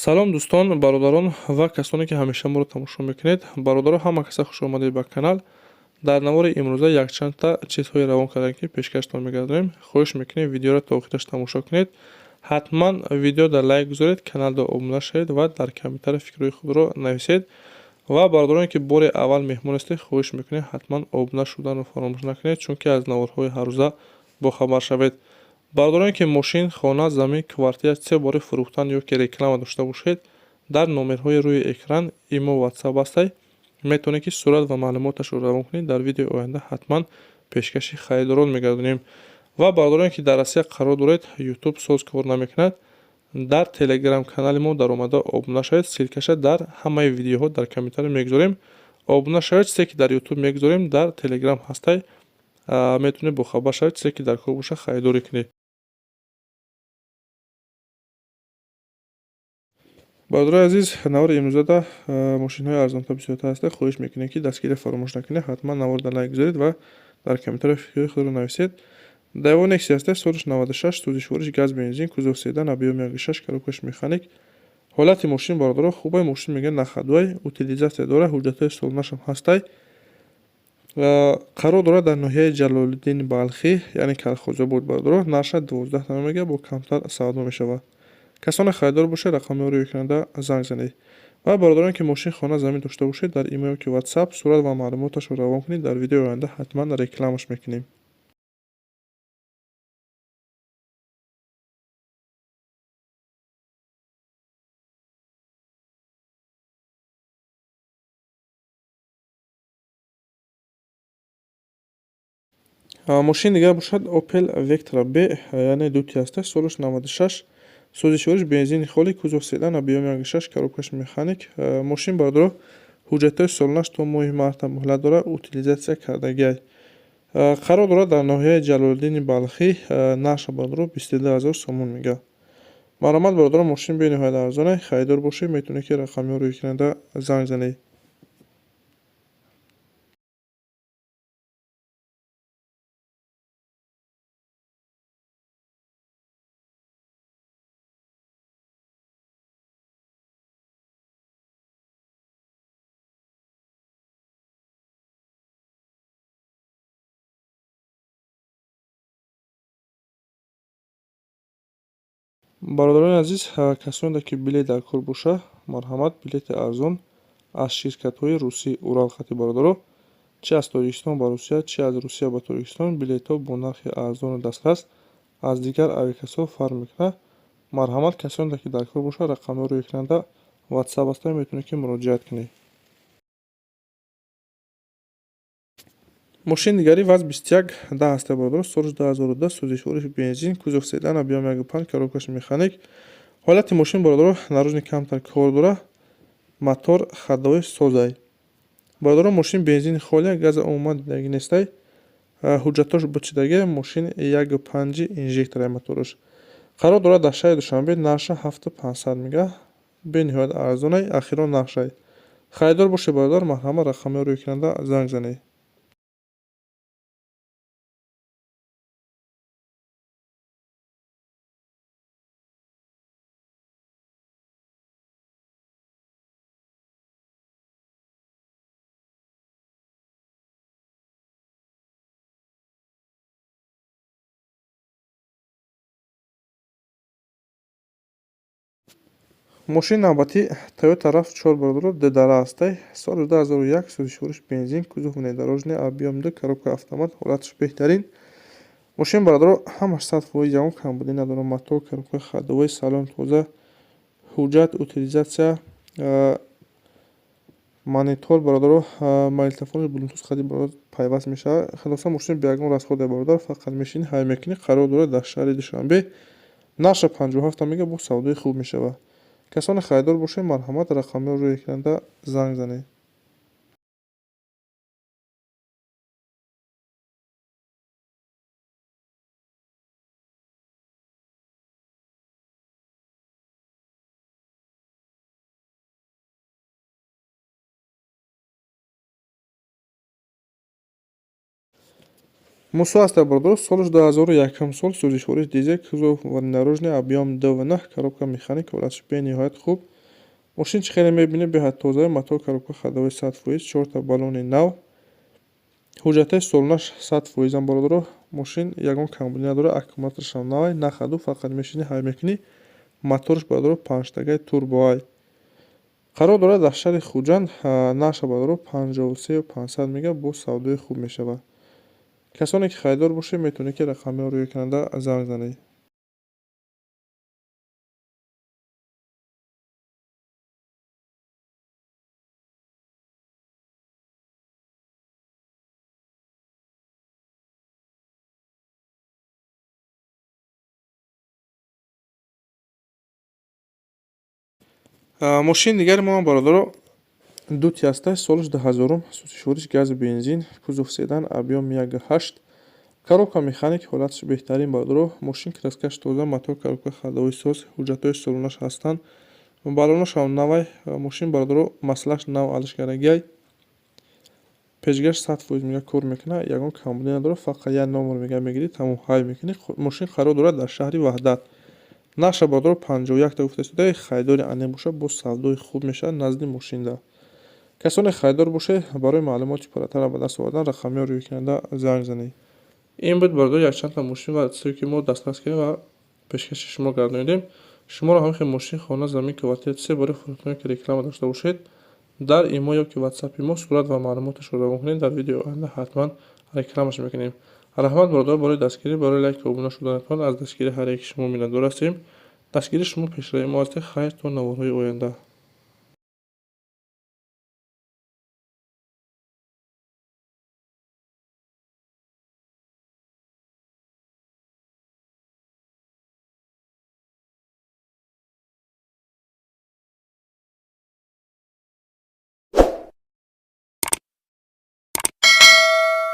Салом, дӯстон, бародарон ва касоне, ки ҳамеша моро тамошо мекунед. Бародаро, ҳама каса хуш омадед ба канал. Дар навори имрӯза якчандта чизҳое равон кардем, ки пешкаштон мегардонем. Хоҳиш мекунем, видеоро то охираш тамошо кунед. Ҳатман видео дар лайк гузоред, каналда обуна шавед ва дар комментария фикрҳои худро нависед. Ва бародароне, ки бори аввал меҳмон ҳастед, хоҳиш мекунем, ҳатман обуна шуданро фаромӯш накунед, чунки аз наворҳои ҳаррӯза бохабар шавед. Бародароне, ки мошин, хона, замин, квартира се бори фурӯхтан ё ки реклама дошта бошед, дар номерҳои рӯи экран имо, ватсап ҳастай, метавонед, ки сурат ва маълумоташро равон кунед. Дар видеои оянда ҳатман пешкаши харидорон мегардонем. Ва бародароне, ки дар Россия қарор доред, ютуб соз кор намекунад, дар телеграм канали мо даромада обуна шавед. Ссылка ша дар ҳамаи видеоҳо дар комментария мегузорем. Обуна шавед. Чизе, ки дар ютуб мегузорем, дар телеграм ҳастай, метавонед бохабар шавед. Чизе, ки дар кор боша, харидорӣ кунед. Бародарои азиз, навори имрӯзада мошинҳои арзонтар бисёртар ҳастанд. Хоҳиш мекунем, ки дастгирӣ фаромӯш накунед, ҳатман навор дар лайк гузоред ва дар комментария фикрҳои худро нависед. Даво Нексия ҳаста, солиш 96, сӯзишвориш газ, бензин, кузов седан, объём 1,6, коробка ш механик. Ҳолати мошин, бародаро, хубай. Мошин, мегӯянд, на ходу ай, утилизация дорад, ҳуҷҷатҳои солонашам ҳастай. Қарор дорад дар ноҳияи Ҷалолиддини Балхӣ, яъне Калхозобод. Бародаро, нархша 12 томан мегӯяд, бо камтар савдо мешавад. Касоне харидор бошед, рақамҳои рӯи экранда занг занед. Ва бародароне, ки мошин, хона, замин дошта бошед, дар имейл ки ватсап сурат ва маълумоташро равон кунед, дар видеои оянда ҳатман рекламаш мекунем. Мошини дигар бошад Opel Vectra B, яъне дути ҳаста, солаш 96, сӯзишвориш бензини холӣ, кузов седан, объём 1,6, коробка ш механик. Мошин, бародаро, ҳуҷҷатҳои солонаш то моҳи марта муҳлат дорад, утилизация кардагиай. Қарор дорад дар ноҳияи Ҷалолиддини Балхӣ. Нархша, бародаро, 22 000 сомон мегӯяд. Марҳамат, бародаро, мошин бениҳоят арзоне. Харидор бошед, метавонед, ки рақамҳои рӯи экранда занг занед. Бародарони азиз, касоне, ки билет дар кор боша, марҳамат, билети арзон аз ширкатҳои русӣ Урал хати. Бародаро, чи аз Тоҷикистон ба Русия, чи аз Русия ба Тоҷикистон, билетҳо бо нархи арзону дастрас, аз дигар авиакассаҳо фарқ мекунад. Марҳамат, касоне, ки дар кор бошад, рақамҳои рӯи экранда ватсап ҳастанд, метавонед, ки муроҷиат кунед. Мошини дигари ВАЗ 2110 ҳаста, бародаро, солиш 2010, сӯзишвориш бензин, кузов седан, объём 1,5, коробка ш механик. Ҳолати мошин, бародаро, наружный камтар кор дорад, мотор ходовой созай. Бародаро, мошин бензини холия, газа умуман дидагӣ нестай, ҳуҷҷатҳош бучидагӣ. Мошин 1,5 инжектор ай мотораш. Қарор дорад дар шаҳри Душанбе. Нархша 7500 мегӯяд, бениҳоят арзонай, ахирон нархшай. Харидор бошед, бародар, марҳамат, рақамҳои рӯи экранда занг занед. Мошини навбатӣ Toyota RAV4, бародаро, ддара ҳастай, соли 2001, сӯзишвориш бензин, кузов внедорожный, объём 2, коробка автомат. Ҳолаташ беҳтарин. Мошин, бародаро, ҳамаш 100%, ягон камбудӣ надорад. Мотор, коробка, ходовой, салон тоза, ҳуҷҷат, утилизация, монитор, бародаро, магнитофони блютуз хади, бародар, пайваст мешавад. Хулоса, мошин бе ягон расход е, бародар, фақат мешинӣ, ҳай мекунӣ. Қарор дорад дар шаҳри Душанбе. Нархша 57 мегӯяд, бо савдои хуб мешавад. Касоне харидор бошед, марҳамат, рақамҳои рӯи экранда занг занед. Мусо аста, бародаро, солаш 2001 сол, сӯзишвориш дизел, кузов внедорожный, объем 2,9, коробка механик, ҳолаташ бениҳоят хуб. Мошин чӣ хеле мебинед, беҳад тоза, мотор, коробка ходовой 100%, чорта баллони нав, ҳуҷҷатҳои солонаш 100%-ам, бародаро. Мошин ягон камбудӣ надорад, аккумуляторашам навай, на ходу, фақат мешинӣ, ҳай мекунӣ. Мотораш, бародаро, панҷтагаи турбоай. Қарор дорад дар шаҳри Хуҷанд. Нархша, бародаро, 53 500 мега, бо савдои хуб мешавад. Касоне ки харидор бошед, метавонед, ки рақамҳоро рӯи экранда занг занед. Мошини дигари мо, бародаро, Дути ҳастай, солаш 2000-ум, сӯзишвориш газ, бензин, кузов седан, объем 1,8, коробка механик, ҳолаташ беҳтарин, бародаро. Мошин краскаш тоза, мотор, коробка ходовой соз, ҳуҷҷатҳои солонаш ҳастанд, баллонашам навай. Мошин, бародаро, маслаш нав алиш кардагиай, печгаш 100% мега кор мекунад, ягон камбудӣ надорад, фақат як номер мега мегирӣ, тамом, ҳай мекунӣ. Мошин қарор дорад дар шаҳри Ваҳдат. Нархша, бародаро, 51-та гуфта истода, харидори ане бошад, боз савдои хуб мешавад назди мошинда. Касоне харидор бошед, барои маълумоти пурратарро ба даст овардан рақамҳоро рӯи экранда занг занед. Ин буд, бародаро, якчандта мошин ва чизе ки мо дастрас кардем ва пешкаши шумо гардонидем. Шуморо ҳамин хел мошин, хона, замин, квартира, чизе барои фурӯхтане ки реклама дошта бошед, дар имо ё ки ватсапи мо сурат ва маълумоташро равон кунед, дар видеои оянда ҳатман рекламаш мекунем. Раҳмат, бародаро, барои дастгирӣ, барои лайку обуна шуданатон. Аз дастгирии ҳар яки шумо миннатдор ҳастем. Дастгирии шумо пешравии мо аст. Хайр, то наворҳои оянда.